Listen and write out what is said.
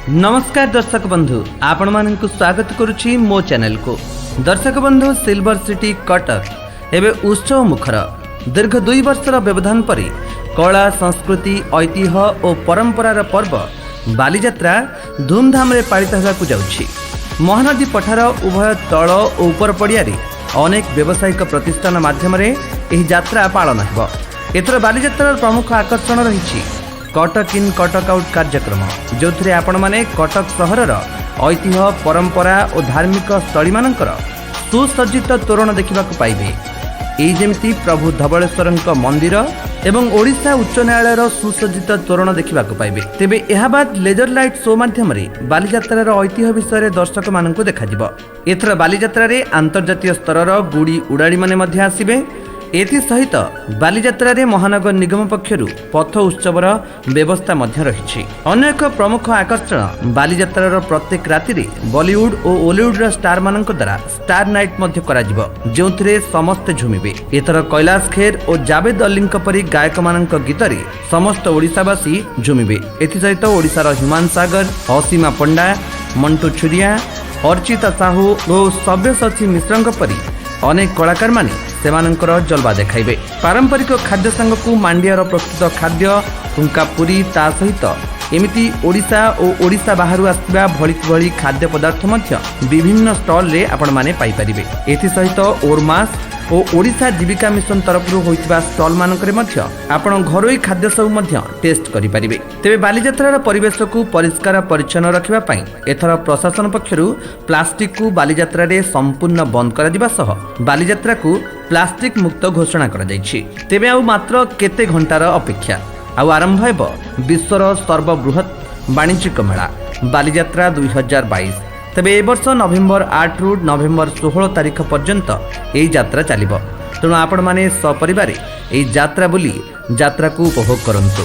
ନମସ୍କାର ଦର୍ଶକ ବନ୍ଧୁ, ଆପଣମାନଙ୍କୁ ସ୍ୱାଗତ କରୁଛି ମୋ ଚ୍ୟାନେଲକୁ। ଦର୍ଶକ ବନ୍ଧୁ, ସିଲଭର ସିଟି କଟକ ଏବେ ଉତ୍ସବ ମୁଖର। ଦୀର୍ଘ 2 ବର୍ଷର ବ୍ୟବଧାନ ପରେ କଳା, ସଂସ୍କୃତି, ଐତିହ୍ୟ ଓ ପରମ୍ପରାର ପର୍ବ ବାଲିଯାତ୍ରା ଧୁମଧାମରେ ପାଳିତ ହେବାକୁ ଯାଉଛି। ମହାନଦୀ ପଠାର ଉଭୟ ତଳ ଓ ଉପର ପଡ଼ିଆରେ ଅନେକ ବ୍ୟବସାୟିକ ପ୍ରତିଷ୍ଠାନ ମାଧ୍ୟମରେ ଏହି ଯାତ୍ରା ପାଳନ ହେବ। ଏଥର ବାଲିଯାତ୍ରାର ପ୍ରମୁଖ ଆକର୍ଷଣ ରହିଛି କଟକ ଇନ୍ କଟକ ଆଉଟ୍ କାର୍ଯ୍ୟକ୍ରମ, ଯେଉଁଥିରେ ଆପଣମାନେ କଟକ ସହରର ଐତିହ୍ୟ, ପରମ୍ପରା ଓ ଧାର୍ମିକ ସ୍ଥଳୀମାନଙ୍କର ସୁସଜ୍ଜିତ ତୋରଣ ଦେଖିବାକୁ ପାଇବେ। ଏଇ ଯେମିତି ପ୍ରଭୁ ଧବଳେଶ୍ୱରଙ୍କ ମନ୍ଦିର ଏବଂ ଓଡ଼ିଶା ଉଚ୍ଚ ନ୍ୟାୟାଳୟର ସୁସଜ୍ଜିତ ତୋରଣ ଦେଖିବାକୁ ପାଇବେ। ତେବେ ଏହା ବାଦ ଲେଜର ଲାଇଟ୍ ଶୋ ମାଧ୍ୟମରେ ବାଲିଯାତ୍ରାର ଐତିହ୍ୟ ବିଷୟରେ ଦର୍ଶକମାନଙ୍କୁ ଦେଖାଯିବ। ଏଥର ବାଲିଯାତ୍ରାରେ ଆନ୍ତର୍ଜାତୀୟ ସ୍ତରର ଗୁଡ଼ି ଉଡ଼ାଳିମାନେ ମଧ୍ୟ ଆସିବେ। ଏଥିସହିତ ବାଲିଯାତ୍ରାରେ ମହାନଗର ନିଗମ ପକ୍ଷରୁ ପଥ ଉତ୍ସବର ବ୍ୟବସ୍ଥା ମଧ୍ୟ ରହିଛି। ଅନ୍ୟ ଏକ ପ୍ରମୁଖ ଆକର୍ଷଣ, ବାଲିଯାତ୍ରାର ପ୍ରତ୍ୟେକ ରାତିରେ ବଲିଉଡ ଓ ଓଲିଉଡର ଷ୍ଟାରମାନଙ୍କ ଦ୍ୱାରା ଷ୍ଟାର ନାଇଟ୍ ମଧ୍ୟ କରାଯିବ, ଯେଉଁଥିରେ ସମସ୍ତେ ଝୁମିବେ। ଏଥର କୈଳାସ ଖେର ଓ ଜାବେଦ ଅଲ୍ଲୀଙ୍କ ପରି ଗାୟକମାନଙ୍କ ଗୀତରେ ସମସ୍ତ ଓଡ଼ିଶାବାସୀ ଝୁମିବେ। ଏଥିସହିତ ଓଡ଼ିଶାର ହ୍ୟୁମାନ ସାଗର, ଅସୀମା ପଣ୍ଡା, ମଣ୍ଟୁ ଛୁରିଆ, ଅର୍ଚିତା ସାହୁ ଓ ସବ୍ୟସାଚୀ ମିଶ୍ରଙ୍କ ପରି ଅନେକ କଳାକାରମାନେ ସେମାନଙ୍କର ଜଲବା ଦେଖାଇବେ। ପାରମ୍ପରିକ ଖାଦ୍ୟ ସାଙ୍ଗକୁ ମାଣ୍ଡିଆର ପ୍ରସ୍ତୁତ ଖାଦ୍ୟ ଠୁଙ୍କା ପୁରୀ, ତା ସହିତ ଏମିତି ଓଡ଼ିଶା ଓ ଓଡ଼ିଶା ବାହାରୁ ଆସିଥିବା ଭଳି ଭଳି ଖାଦ୍ୟ ପଦାର୍ଥ ମଧ୍ୟ ବିଭିନ୍ନ ଷ୍ଟଲରେ ଆପଣମାନେ ପାଇପାରିବେ। ଏଥିସହିତ ଓରମାସ୍ ଓ ଓଡ଼ିଶା ଜୀବିକା ମିଶନ ତରଫରୁ ହୋଇଥିବା ଷ୍ଟଲମାନଙ୍କରେ ମଧ୍ୟ ଆପଣ ଘରୋଇ ଖାଦ୍ୟ ସବୁ ମଧ୍ୟ ଟେଷ୍ଟ କରିପାରିବେ। ତେବେ ବାଲିଯାତ୍ରାର ପରିବେଶକୁ ପରିଷ୍କାର ପରିଚ୍ଛନ୍ନ ରଖିବା ପାଇଁ ଏଥର ପ୍ରଶାସନ ପକ୍ଷରୁ ପ୍ଲାଷ୍ଟିକକୁ ବାଲିଯାତ୍ରାରେ ସମ୍ପୂର୍ଣ୍ଣ ବନ୍ଦ କରାଯିବା ସହ ବାଲିଯାତ୍ରାକୁ ପ୍ଲାଷ୍ଟିକ ମୁକ୍ତ ଘୋଷଣା କରାଯାଇଛି। ତେବେ ଆଉ ମାତ୍ର କେତେ ଘଣ୍ଟାର ଅପେକ୍ଷା, ଆଉ ଆରମ୍ଭ ହେବ ବିଶ୍ୱର ସର୍ବବୃହତ୍ ବାଣିଜ୍ୟିକ ମେଳା ବାଲିଯାତ୍ରା 2022। ତେବେ ଏ ବର୍ଷ ନଭେମ୍ବର 8ରୁ ନଭେମ୍ବର 16 ତାରିଖ ପର୍ଯ୍ୟନ୍ତ ଏହି ଯାତ୍ରା ଚାଲିବ। ତେଣୁ ଆପଣମାନେ ସପରିବାରେ ଏହି ଯାତ୍ରା ବୁଲି ଯାତ୍ରାକୁ ଉପଭୋଗ କରନ୍ତୁ।